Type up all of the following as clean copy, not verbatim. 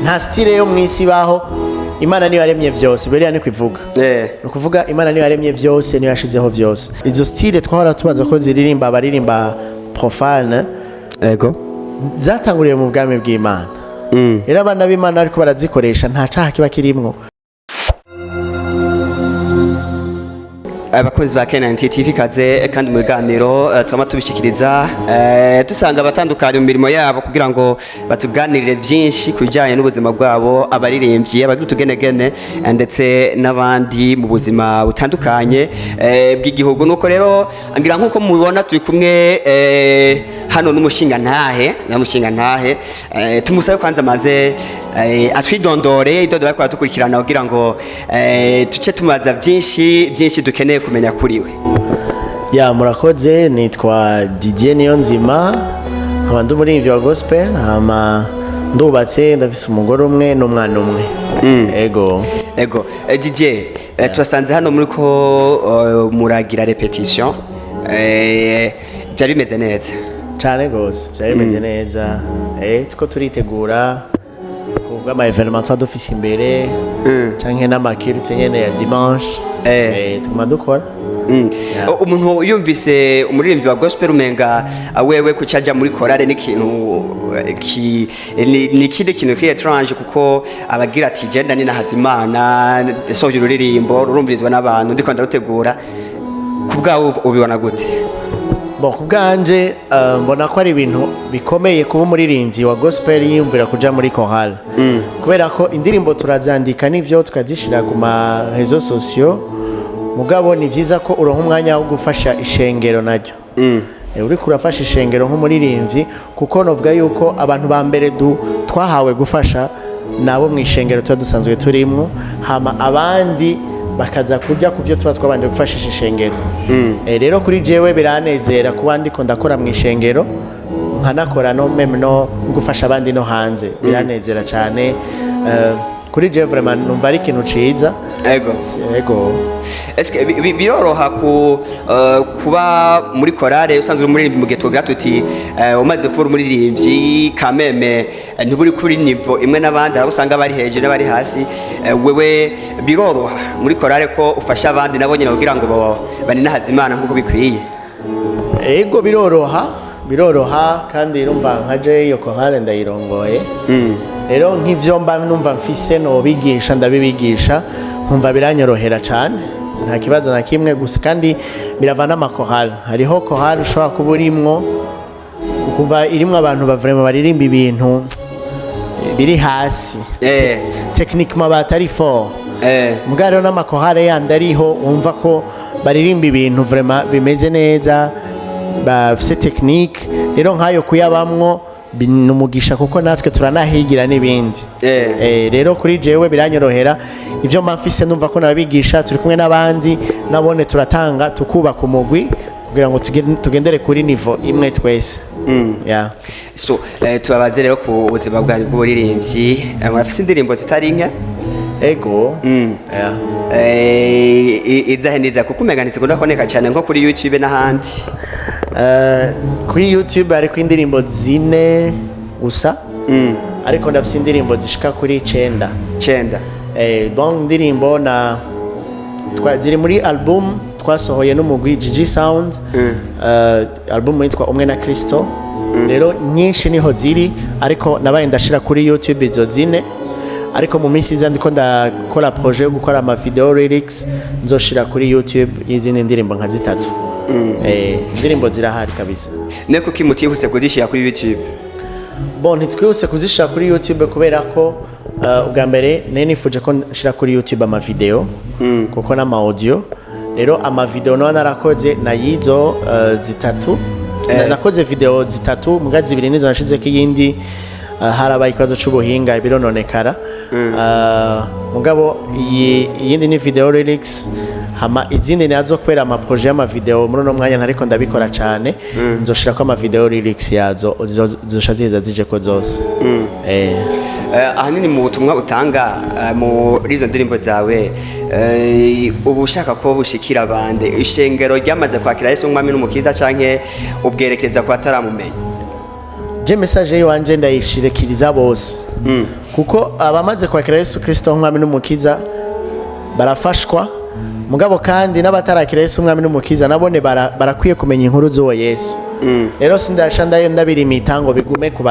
Nta style yo mw'isi ibaho. Imana niyo yaremye vyose, buriya niko ivuga. Ni ukuvuga Imana niyo yaremye vyose, niyo yashizeho vyose. Izo style twahora tubaza ko ziririmba abaririmba profane zatanguriye mu bwami bw'Imana. Rero abana b'Imana ariko barazikoresha, nta caha kiba kirimwo. Abakunzi ba KNT TV, kaze kandi mu biganiro twama tubishikiriza, dusanga abatandukanye mu mirimo yabo kugira ngo batuganirire byinshi ku bijyanye n'ubuzima bwabo, abaririmbyi, abagira utugenegene, ndetse n'abandi mu buzima butandukanye bw'igihugu. Nuko rero ngira nk'uko mubibona, turi kumwe hano n'umushingantahe. Tumusabe kwanza maze atwidondore, idondore ariko aradukurikirana kugira ngo tuce tumubaza byinshi byinshi dukeneye kumenya kuri we. Ya, murakoze. Nitwa Didier Niyonzima, nkaba ndi umuririmbyi wa gospel, hama ndubatse, ndafise umugore umwe n'umwana umwe. Ego. Ego, Didier, turasanze hano muri ko muragira répétition, byari bimeze neza? Cane gose, vyari bimeze neza. Tuko turitegura kubw'ama événement tuba dufise imbere canke n'ama culte nyene ya dimanche. Tuguma dukora. Umuntu yumvise umuririmbyi wa gospel, umenga wewe kucaja muri chorale n'ikintu ni ikindi kintu kiri étrange, kuko abagira ati: "Jenda ni Nahazimana, sohoye ururirimbo rurumvirizwa n'abantu, ndiko ndarutegura." Ku bwawe ubibona gute? Bon, ku bwanje mbona ko ari ibintu bikomeye kuba umuririmbyi wa gospel yiyumvira kuja muri chorale, kubera ko indirimbo turazandika n'ivyo, tukazishira ku ma réseaux sociaux, mugabo ni vyiza ko uronka umwanya wo gufasha ishengero naryo. Uriko urafasha ishengero nk'umuririmbyi, kuko novuga yuko abantu ba mbere twahawe gufasha nabo mu ishengero tuba dusanzwe turimwo, hama abandi bakaza kurya ku byo tuba twabanje gufashisha ishengero. Rero kuri jewe biranezera kuba ndiko ndakora mu ishengero, nkanakora no même no gufasha abandi no hanze, biranezera cyane. Kuri jewe vraiment numva ari ikintu ciza. Ego. Eske biroroha ku kuba muri chorale usanzwe uri umuririmbyi, mu gihe twogira tuti umaze kuba uri umuririmbyi kameme, ntuburi kuri niveau imwe n'abandi, aho usanga bari hejuru n'abari hasi, wewe biroroha muri chorale ko ufasha abandi nabo nyine kugira ngo baninahaze Imana nk'uko bikwiye? Ego, biroroha, biroroha. Kandi numva nka je iyo chorale ndayirongoye, rero nk'ivyo mba numva mfise nobigisha, ndabibigisha, nkumva biranyorohera cane, nta kibazo na kimwe. Gusa kandi birava n'ama chorale. Hariho chorale ushobora kuba urimwo ukumva irimwo abantu ba vraiment baririmba ibintu biri hasi, techniquement batari fort. Muga rero n'ama chorale yandi ariho wumva ko baririmba ibintu vraiment bimeze neza, bafise technique. Rero nk'ayo kuyabamwo ni umugisha, kuko natwe turanahigira n'ibindi. Rero kuri jewe biranyorohera, ivyo mba mfise numva ko nabigisha, turi kumwe n'abandi nabone, turatanga tukubaka umugwi kugira ngo tugendere kuri niveau imwe twese. Yeah. So tubabaze rero ku buzima bwanyu bw'uburirimbyi. Murafise indirimbo zitari nke? Ego. Yeah. Izahe niza, kuko umenga ntizikunda kuboneka cyane nko kuri YouTube n'ahandi? Kuri YouTube hariko indirimbo zine gusa, ariko ndafise indirimbo zishika kuri 9. 9? Bon, indirimbo na ziri muri album twasohoye n'umugwi GG Sound, album yitwa Umwe na Kristo. Rero nyinshi niho ziri, ariko nabaye ndashira kuri YouTube izo zine. Ariko mu minsi iza ndiko ndakora projet yo gukora ama video lyrics, nzoshira kuri YouTube y'izindi ndirimbo nka zitatu. Indirimbo zirahari kabisa. Ne kuki mutihuse kuzishyira kuri YouTube? Bon, ntitwihuse kuzishira kuri YouTube kubera ko ubwa mbere nari nifuje ko nshira kuri YouTube ama video, kuko n'ama audio. Rero ama video naho narakoze nayizo zitatu. Nakoze video zitatu, muga zibiri nizo nashizeko, iyindi harabaye ikibazo c'ubuhinga birononekara. Mugabo iyindi ni video lyrics, hama izindi nazo kubera ama projet y'ama video muri uno mwanya ntariko ndabikora cane, nzoshirako ama video lyrics yazo, zizosha ziza zijeko zose. Ahanini mu butumwa utanga muri izo ndirimbo zawe, uba ushaka ko bushikira bande? Ishengero ryamaze kwakira Yesu nk'umwami n'umukiza, canke ubwerekeza ku bataramumenya? Je message yiwanje ndayishirikiriza bose. Kuko abamaze kwakira Yesu Kristo nk'umwami n'umukiza barafashwa, mugabo kandi n'abatarakira Yesu umwami n'umukiza nabone barakwiye kumenya inkuru z'uwo Yesu. Rero sindasha ndayo ndabirimita ngo bigume ku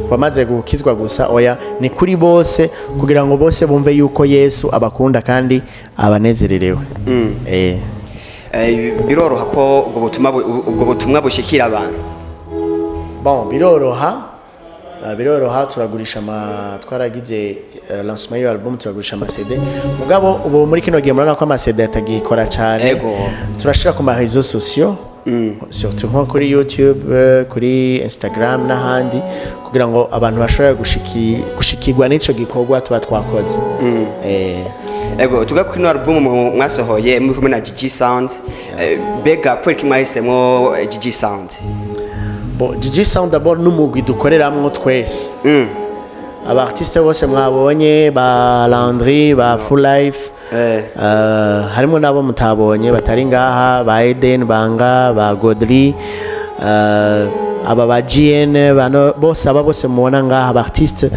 bamaze gukizwa gusa. Oya, ni kuri bose, kugira ngo bose bumve yuko Yesu abakunda kandi abanezererewe. Biroroha ko ubwo butumwa bushikira abantu? Bon, biroroha. Turagurisha ama twaragize lancement y'iyo album, turagurisha ama CD. Mugabo ubu muri kino gihe murabona ko ama CD atagikora cyane. Turashira ku ma réseaux sociaux, surtout nko kuri YouTube, kuri Instagram n'ahandi, kugira ngo abantu bashobore gushikirwa n'ico gikorwa tuba twakoze. Ego, tuga kuri ino album mwasohoye muri kumwe na GG Sound. Mbega kubera iki mwahisemwo GG Sound? Bon, GG Sound d'abord n'umugwi dukoreramwo twese. Aba artiste bose mwabonye, ba Landry, ba Full Life, harimo n'abo mutabonye batari ngaha, ba Eden Banga, ba Godri, aba ba GN bano bose, aba bose mubona ngaha, aba artiste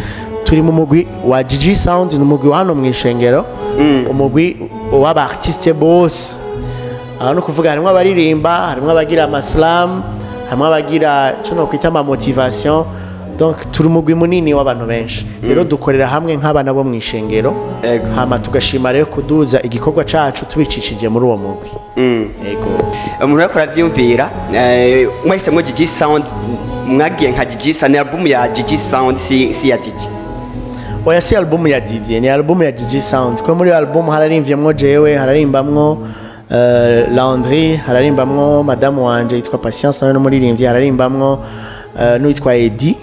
turi mu mugwi wa GG Sound. Ni umugwi wa hano mu ishengero, umugwi w'aba artiste bose. Aho ni ukuvuga harimo abaririmba, harimo abagira ama slam, harimo abagira icyo nokwita ama motivation. Donc turi umugwi munini w'abantu benshi. Rero dukorera hamwe nk'abana bo mu ishengero. Hama tugashima rero kuduza igikorwa cacu tubicishije muri uwo mugwi. Ego. Umuntu ariko aravyiyumvira, mwahisemwo GG Sound, mwagiye nka GG Sound, ni album ya GG Sound, si ya Didier? Oya, si album ya Didier, ni album ya GG Sound, kuko muri iyo album hararimvyemwo jewe, hararimbamwo Landry, hararimbamwo madamu wanje yitwa Patience, nawe n'umuririmbyi, hararimbamwo n'uwitwa Edi.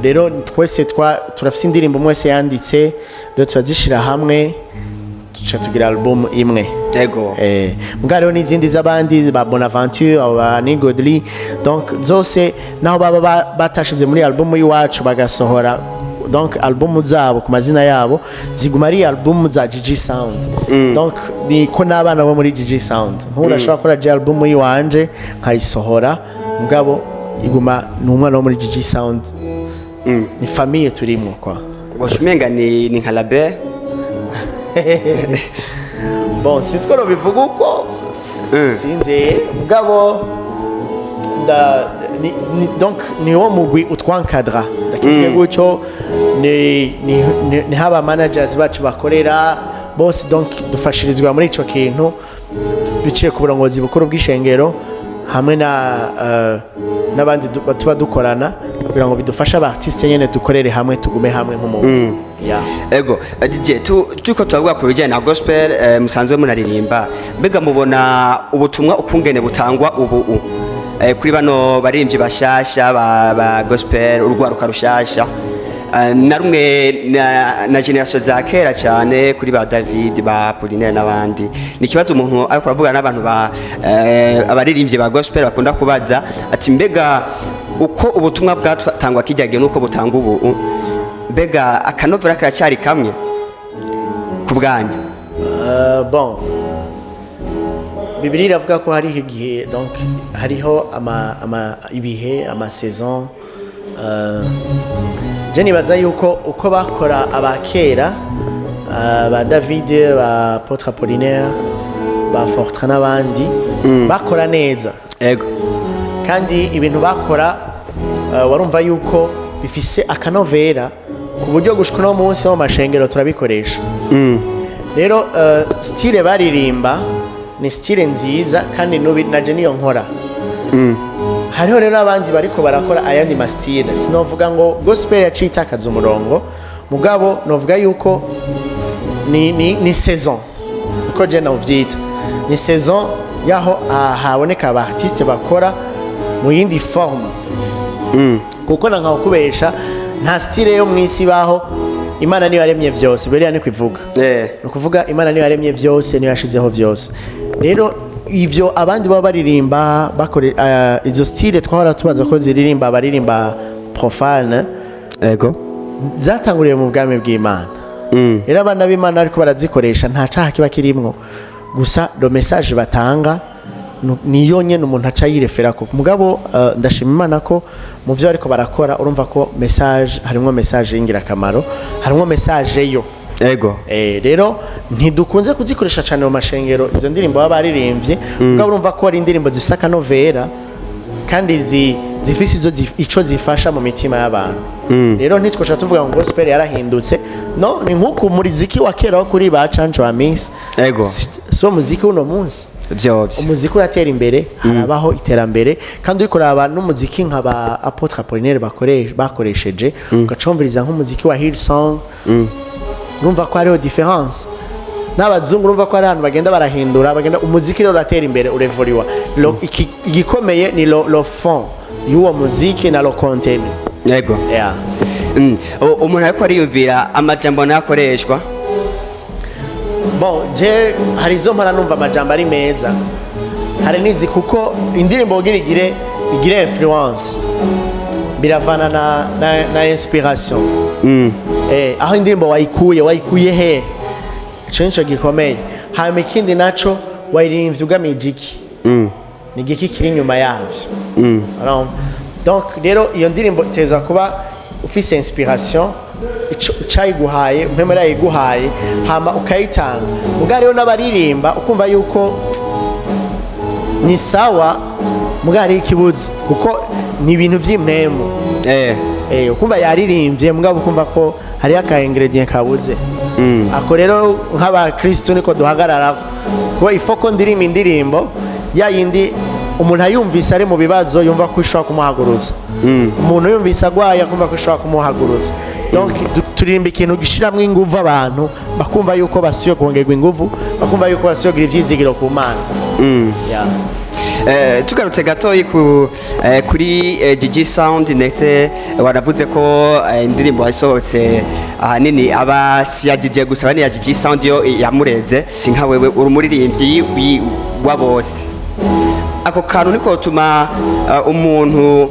Rero twese turafise indirimbo umwe wese yanditse, rero turazishira hamwe tuca tugira album imwe. Mbwa rero n'izindi z'abandi ba Bonaventure, abo ba Nigodli, donc zose naho baba batashize muri album y'iwacu, bagasohora donc album zabo ku mazina yabo, ziguma ari album za GG Sound. Donc niko n'abana bo muri GG Sound. Nk'ubu urashobora gukora je album yiwanje nkayisohora, mugabo iguma ni umwana wo muri GG Sound, ni famille turimo kwa. Umenga ni nka label. Bon, sinzi ko bivuga uko, sinzi, mugabo donc ni wo mugwi utwankadra, ndakivuge gutyo, ni haba managers bacu bakorera bose. Donc dufashirizwa muri ico kintu biciye ku burongozi bukuru bw'ishengero hamwe na n'abandi tuba dukorana, kugira ngo bidufashe aba artiste nyene dukorere hamwe, tugume hamwe nk'umugwi, yeah. Ego, DJ, turiko turavuga ku bijyanye na gospel, musanzwe munaririmba. Mbega mubona ubutumwa ukungene butangwa ubu kuri bano baririmbyi bashasha ba gospel, urwaruka rushasha, na rumwe na generation za kera cyane, kuri ba David, ba Apollinaire n'abandi? Ni ikibazo umuntu ariko aravugana n'abantu ba abaririmbyi ba gospel bakunda kubaza, ati mbega uko ubutumwa bwatangwa kijya gihe nuko butangwa ubu, mbega akanovera karacyari kamwe ku bwanyu? Bon, Bibiliya iravuga ko hariho igihe, donc hariho ama ibihe, ama saison. Je nibaza yuko uko bakora abakera, ba David, ba Apôtre Apollinaire, ba Fortran n'abandi, bakora neza. Kandi ibintu bakora, warumva yuko bifise akanovera, ku buryo gushika uno munsi wo mu mashengero turabikoresha. Rero style baririmba ni style nziza, kandi nubi naje niyo nkora. Hariho rero abandi bariko barakora ayandi ma style. Sinovuga ngo gospel yaciye itakaza umurongo, mugabo novuga yuko ni saison, uko je nawuvyita, ni saison yaho haboneka aba artiste bakora mu yindi forme, kuko na nkakubesha nta style yo mw'isi ibaho. Imana niyo yaremye vyose, buriya niko ivuga. Ni ukuvuga Imana niyo yaremye vyose, niyo yashizeho vyose. Rero ivyo abandi baba baririmba bakore, izo style twahora tubaza ko ziririmba abaririmba profane, zatanguriye mu bwami bw'Imana. Rero abana b'Imana ariko barazikoresha, nta caha kiba kirimwo, gusa le message batanga. Niyo nyene umuntu aca yireferako. Mugabo ndashima Imana ko mu vyo ariko barakora, urumva ko message, harimwo message y'ingirakamaro, harimwo message yo. Rero ntidukunze kuzikoresha cyane mu mashengero izo ndirimbo baba baririmbye, mugabo urumva ko ari indirimbo zifise akanovera kandi zifise ico zifasha mu mitima y'abantu. Rero ntitwoca tuvuga ngo gospel yarahindutse. No ni nk'uku muziki wa kera wo kuri ba Canjo Amisi si wo muziki w'uno munsi. Vyovyo. Umuziki uratera imbere, harabaho iterambere, kandi uriko uraba n'umuziki nka ba Apôtre Apollinaire bakoresheje, ugacumviriza nk'umuziki wa Hillsong, urumva ko hariho différence. N'abazungu urumva ko hari ahantu bagenda barahindura, bagenda. Umuziki rero uratera imbere, urevuriwa. Igikomeye ni le fond y'uwo muziki na le contenu. Yeah. Umuntu ariko ariyumvira amajambo nayo akoreshwa. Bon, je hari izo mpora numva amajambo ari meza, hari n'izi, kuko indirimbo kugira igire influence biravana na inspiration, aho indirimbo wayikuye he, ico nico gikomeye. Hanyuma ikindi naco, wayiririmbye ugamije iki? Ni igiki kiri inyuma yavyo? Urumva? Donc rero iyo ndirimbo iteza kuba ufise inspiration, ico cayiguhaye, mpemu yayiguhaye, hama ukayitanga. Muga rero n'abaririmba ukumva yuko ni sawa, muga hariho ikibuze, kuko ni ibintu vy'impemu. Ukumva yaririmbye, mugabo ukumva ko hariho aka ingredient kabuze. Ako rero nk'abakristo niko duhagarara, kuko ifoko ndirimba indirimbo ya yindi umuntu ayumvise ari mu bibazo yumva ko ishobora kumuhagurutsa, umuntu yumvise agwaye akumva ko ishobora kumuhagurutsa. Donc turirimba ikintu gishiramwo inguvu abantu, bakumva yuko basuye kongerwa inguvu, bakumva yuko basuye kugira ivyizigiro ku Mana. Yeah. Tugarutse gatoyi kuri Gigi Sound, ndetse waravuze ko indirimbo yasohotse ahanini aba si ya DJ gusa, bani ya Gigi Sound yo yamureze. Nka wewe uri umuririmbyi wa bose, ako kantu niko tuma umuntu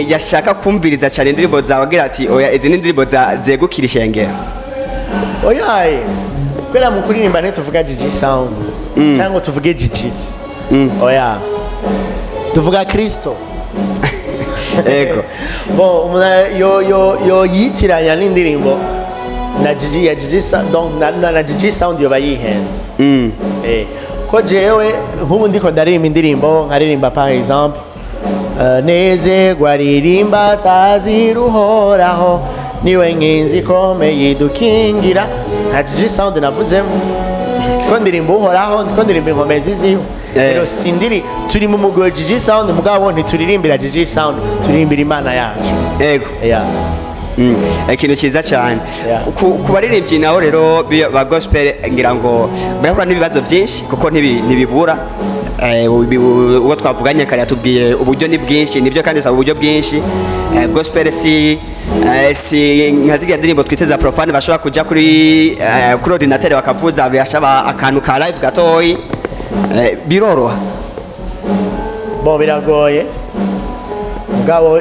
yashaka kumviriza cyane indirimbo zawe agira ati: "Oya, izi ni indirimbo zegukira ishengero." Oyaye, kubera mu kuririmba ntituvuga Gigi Sound cyangwa ngo tuvuge Gigis, oya, tuvuga Kristo. Bon, umuntu yo yitiranya n'indirimbo na Gigi ya Gigi donc na Gigi Sound yoba yihenze. Ko jewe nk'ubu ndiko ndaririmba indirimbo, nkaririmba par exemple nezerwa ririmba tazira Uhoraho niwe nkinzi ikomeye idukingira, nta Gigi Sound navuzemo, ko ndirimba Uhoraho, ndiko ndirimba inkomezi ziwe. Rero sindiri turi mu mugwi wa Gigi Sound, mugabo ntituririmbira Gigi Sound, turirimbira Imana yacu. Yeah. Ikintu cyiza cyane. Ku baririmbyi naho rero ba gospel, ngira ngo barahura n'ibibazo byinshi, kuko ntibibura. Uwo twavuganye kare yatubwiye uburyo ni bwinshi, nibyo, kandi bisaba uburyo bwinshi. Gospel si nka ziriya ndirimbo twite za profane bashobora kuja kuri ordinateur bakavuza, birashaba akantu ka live gatoyi. Biroroha? Bon, biragoye, mugabo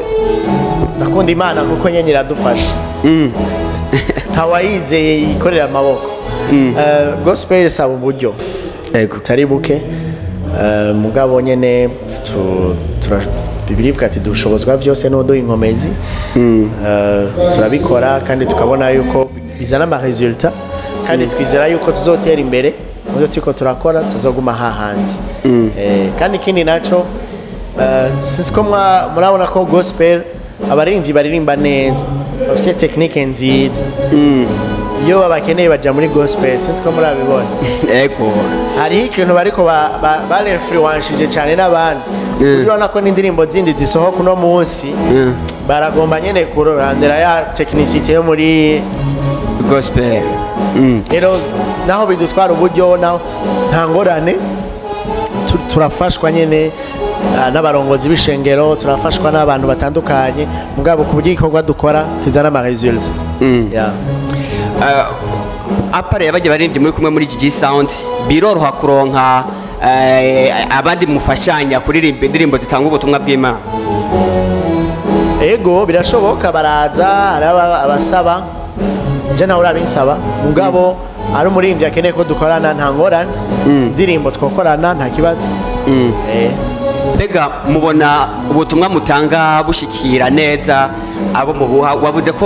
ndakunda Imana kuko nyene iradufasha. Ntawayizeye yikorera amaboko. Gospel isaba uburyo butari buke. Mugabo nyene Bibiliya ivuga ati: "Dushobozwa byose n'uduha inkomezi." Turabikora kandi tukabona yuko bizana ama résultats, kandi twizera yuko tuzotera imbere mu byo turiko turakora, tuzoguma hahandi. Kandi ikindi naco, sinzi ko murabona ko gospel abaririmbyi baririmba neza, bafise technique nziza, iyo babakeneye baja muri gospel. Sinzi ko murabibona. Hariho ikintu bariko barinfluenshije cyane n'abandi. Urabona ko n'indirimbo zindi zisohoka uno munsi baragomba nyene kurondera ya technicité yo muri gospel. Rero naho bidutwara uburyo, naho nta ngorane, turafashwa nyene n'abarongozi b'ishengero, turafashwa n'abantu batandukanye, mugabo ku buryo igikorwa dukora kizana ama résultats. Yeah. À part y'abajya baririmbyi muri kumwe muri Gigi Sound, biroroha kuronka abandi mufashanya kuririmba indirimbo zitanga ubutumwa bw'Imana? Ego, birashoboka, baraza, hari abasaba, je nawe urabinsaba, mugabo Ari umuririmbyi akeneye ko dukorana, nta ngorane, indirimbo twokorana, nta kibazo. Mbega mubona ubutumwa mutanga bushikira neza abo mubuha? Wavuze ko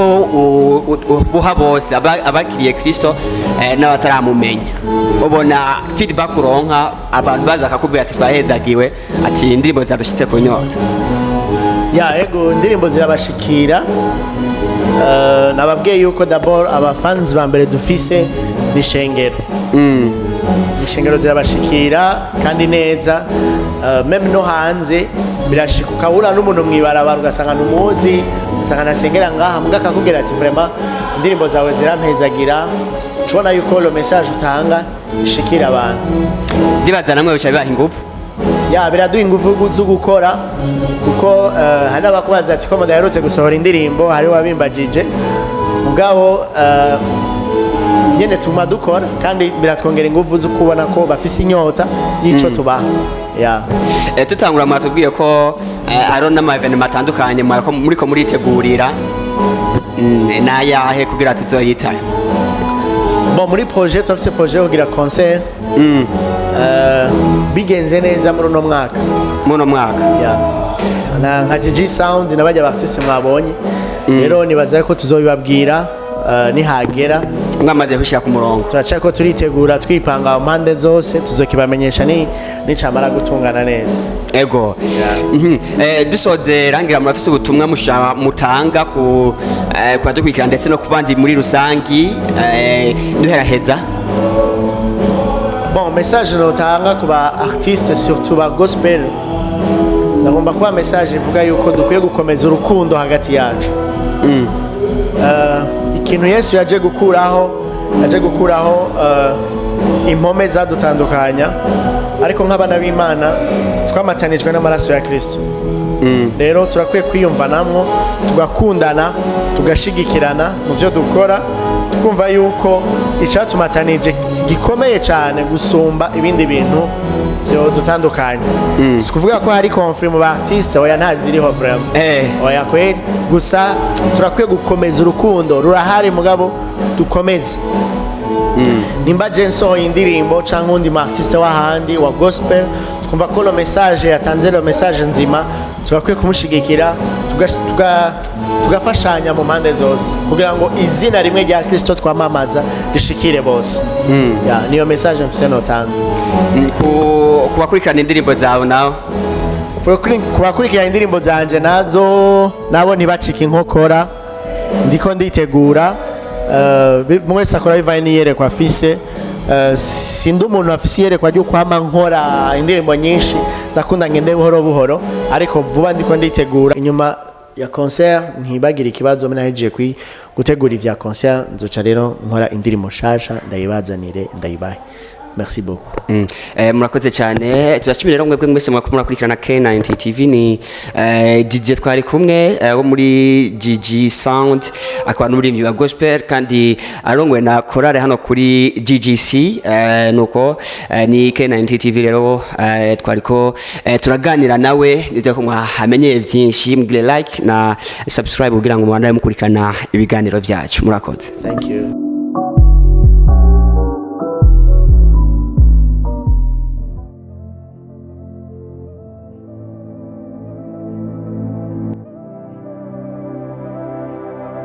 buha bose, abakiriye Kristo n'abataramumenya. Ubona feedback uronka, abantu baza bakakubwira ati twahezagiwe, ati indirimbo zadushitse ku nyota? Ya, ego, indirimbo zirabashikira. Nababwiye yuko d'abord abafans ba mbere dufise ni shengero. Ishengero zirabashikira kandi neza. Même no hanze birashika ukabura n'umuntu mw'ibarabara, ugasanga ntumuzi, ugasanga ntasengera ngaha, mbwa akakubwira ati vraiment indirimbo zawe zirampezagira. Ubona yuko le message utanga ishikira abantu. Ndibaza namwe bica bibaha ingufu. Ya, biraduha ingufu zo gukora, kuko hari n'abakubaza ati ko mudaherutse gusohora indirimbo. Hari wabimbajije, mugabo nyene tuma dukora, kandi biratwongera ingufu zo kubona ko bafise inyota y'ico tubaha, ya. Tutangura mwatubwiye ko ari n'ama événements atandukanye muriko muritegurira. N'ayahe kugira tuzoyitabe? Bon, muri projet turafise projet yo kugira concert, bigenze neza muri uno mwaka. Muno mwaka? Ya, na nka GG Sound n'abajya artiste mwabonye. Rero nibaza ko tuzobibabwira nihagera. Mwamaze gushyira ku murongo. Turacako turitegura, twipanga mu mpande zose. Tuzokibamenyesha ni nicamara gutungana neza. Ego. Dusoze rangira, murafise ubutumwa mutanga ku badukurikira ndetse no ku bandi muri rusangi, duheraheza? Bon, message notanga ku ba artiste, surtout ba gospel, ndagomba kuba message ivuga yuko dukwiye gukomeza urukundo hagati yacu. Ikintu Yesu yaje gukuraho, yaje gukuraho impome zadutandukanya, ariko nk'abana b'Imana twamatanijwe n'amaraso ya Kristo. Rero turakwiye kwiyumvanamwo, tugakundana, tugashigikirana mu byo dukora, twumva yuko icyatumatanije gikomeye cyane gusumba ibindi bintu byo dutandukanye. Si kuvuga ko hari conflit mu ba artiste, oya, ntaziriho vraiment. Oya kweli, gusa turakwiye gukomeza urukundo rurahari, mugabo dukomeze. Nimba je nsohoye indirimbo canke undi mu artiste w'ahandi wa gospel, twumva ko le message yatanze, le message nzima, turakwiye kumushigikira, tugafashanya mu mpande zose kugira ngo izina rimwe rya Kristo twamamaza rishikire bose. Ya, niyo message mfise notanga. Ku bakurikirana indirimbo zawe nawe? Ku bakurikirana indirimbo zanje nazo, nabo ntibacike inkokora. Ndiko nditegura. Umwe wese akora bivanye n'iyerekwa afise. Sindi umuntu afise iyerekwa ryo kwama nkora indirimbo nyinshi. Ndakunda ngende buhoro buhoro, ariko vuba ndiko nditegura. Inyuma ya concert, ntibagire ikibazo, nahejeje gutegura ivya concert, nzoca rero nkora indirimbo nshasha, ndayibazanire, ndayibahe. Merci beaucoup. Murakoze cyane, turashimira rero mwebwe mwese mwako murakurikirana K90 TV. Ni DJ twari kumwe wo muri GG Sound, akaba n'umuririmbyi wa gospel kandi arongowe na chorale hano kuri GGC. Nuko ni K90 TV rero twariko turaganira nawe. Nizeye ko mwahamenyeye byinshi. Mugire like na subscribe kugira ngo mubandanye mukurikirana ibiganiro byacu. Murakoze. Thank you.